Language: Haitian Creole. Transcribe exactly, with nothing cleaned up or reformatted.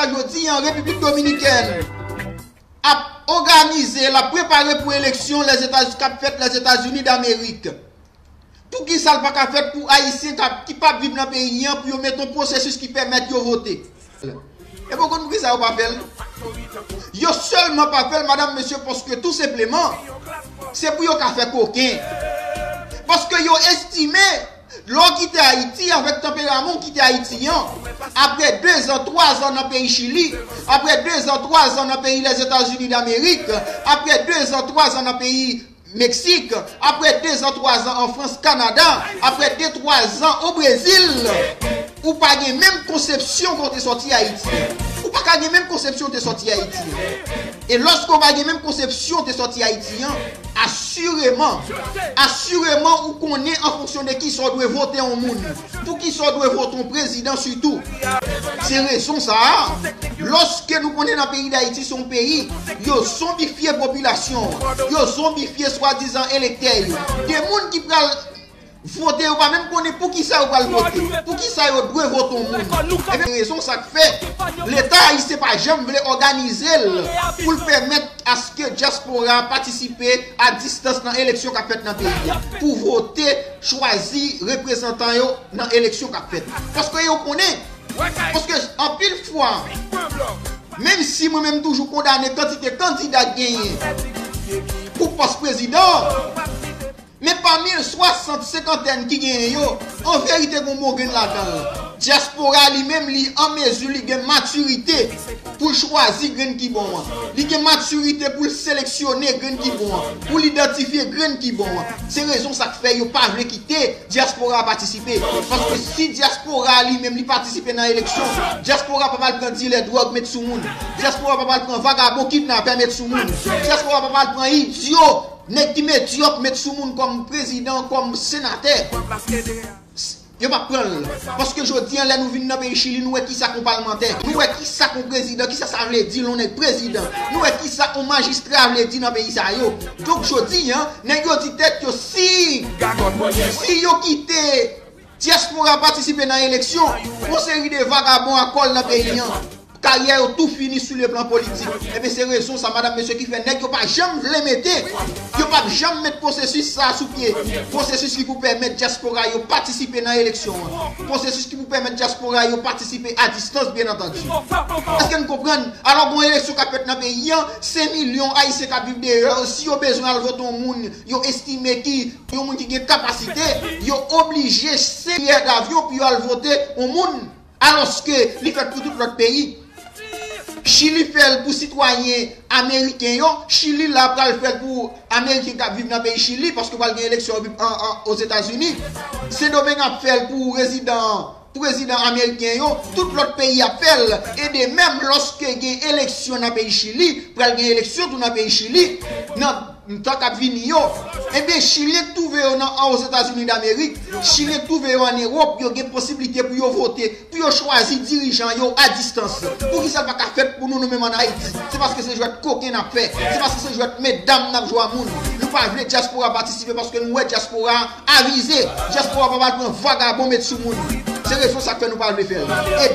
Jodi an, Repiblik Dominikèn ap òganize, l ap prepare pou eleksyon Lèzetazini k ap fèt Lèzetazini Damerik. Poukisa l pa ka fèt pou Ayisyen k ap, ki p ap viv nan peyi an, pou yo mete yon pwosesis ki pèmèt yo vote? E pou konn poukisa yo pa fè l? Yo sèlman pa fè l, madanm, mesye, paske tou senpleman, se pou yo ka fè koken. Paske yo estime, lè w kite Ayiti, avèk tanperaman w kite Ayiti an, apre de zan, twa zan nan peyi Chili, apre de zan, twa zan nan peyi Lèzetazini Damerik, apre de zan, twa zan nan peyi Meksik, apre de zan, twa zan an Frans, Kanada, apre de, twa zan o Brezil, ou pa gen menm konsepsyon ke w te sòti Ayiti. Ou pa ka gen menm konsepsyon w te sòti Ayiti. E lòske w pa gen menm konsepsyon w te sòti Ayiti an, asireman, asireman ou konnen an fonksyon de kisa w dwe vote yon moun. Poukisa w dwe vote yon prezidan sitou? Se rezon sa a, lòske nou konnen nan peyi Dayiti se yon peyi, yo zonbifye popilasyon an, yo zonbifye swadizan elektè yo. De moun ki pral vote, yo pa menm konnen poukisa yo pral vote, poukisa yo dwe vote yon moun. Ebyen, rezon sa k fè Leta ayisyen pa janm vle òganize l pou l pèmèt aske dyaspora a patisipe a distans nan eleksyon k ap fèt nan peyi a, pou vote, chwazi reprezantan yo nan eleksyon k ap fèt. Paske yo konnen, paske anpil fwa, menm si mwen menm toujou kondane kantite kandida k genyen pou pòs prezidan, men pami swasant senkantèn ki genyen yo, an verite, gen yon bon grenn ladan l. Dyaspora li menm, li an mezi, li gen matirite pou l chwazi grenn ki bon an. Li gen matirite pou l seleksyone grenn ki bon an, pou l idantifye grenn ki bon an. Se rezon sa k fè yo pa vle kite dyaspora a patisipe. Paske si dyaspora a li menm li patisipe nan eleksyon, dyaspora a p ap al pran dilè dwòg met sou moun. Dyaspora a p ap al pran vagabon kidnapè met sou moun. Dyaspora a p ap al pran idyo, nèg ki medyòk met sou moun kòm prezidan, kòm senatè. Yo p ap pran l. Paske jodi an, lè nou vin nan peyi Chili, nou wè kisa k yon palmantè, nou wè kisa k yon prezidan, kisa sa vle di lè yon nèg prezidan, nou wè kisa yon majistra vle di nan peyi sa yo. Donk jodi an, nèg yo di tèt yo, si, si yo kite dyaspora patisipe nan eleksyon, yon seri de vagabon a kòl nan peyi an, karyè yo tou fini sou le plan politik. Ebyen, se rezon sa, madanm, mesye, ki fè nèg yo pa janm vle mete, yo p ap janm met pwosesis sa a sou pye. Pwosesis ki pou pèmèt dyaspora yo patisipe nan eleksyon an. Pwosesis ki pou pèmèt dyaspora yo patisipe a distans, byen antandi. Èske n konprann? Alò, gon eleksyon k ap fèt nan peyi an, se milyon Ayisyen k ap viv deyò, si yo bezwen al vote yon moun, yo estime ki yon moun ki gen kapasite, yo oblije se biyè davyon pou yo al vote yon moun. Alòske li fèt pou tout lòt peyi. Chili fè l pou sitwayen ameriken yo, Chili la pral fè l pou ameriken k ap viv nan peyi Chili, paske pral gen eleksyon an, an, Ozetazini. Sendomeng ap fè l pou rezidan, prezidan ameriken yo, tout lòt peyi ap fè l. E de menm, lòske gen eleksyon nan peyi Chili, pral gen eleksyon tou nan peyi Chili, nan tan k ap vini yo, ebyen, Chilyen k twouve yo nan, an Ozetazini Damerik, Chilyen k twouve yo ann Ewòp, yo gen posiblite pou yo vote, pou yo chwazi dirijan yo a distans. Poukisa l pa ka fèt pou nou, nou menm ann Ayiti? Se paske se jwèt koken n ap fè. Se paske se jwèt medam n ap jwe a moun. Nou pa vle dyaspora patisipe paske nou wè dyaspora avize. Dyaspora pa pral pran vagabon met sou moun. Se rezon sa k fè nou pa vle fè l. E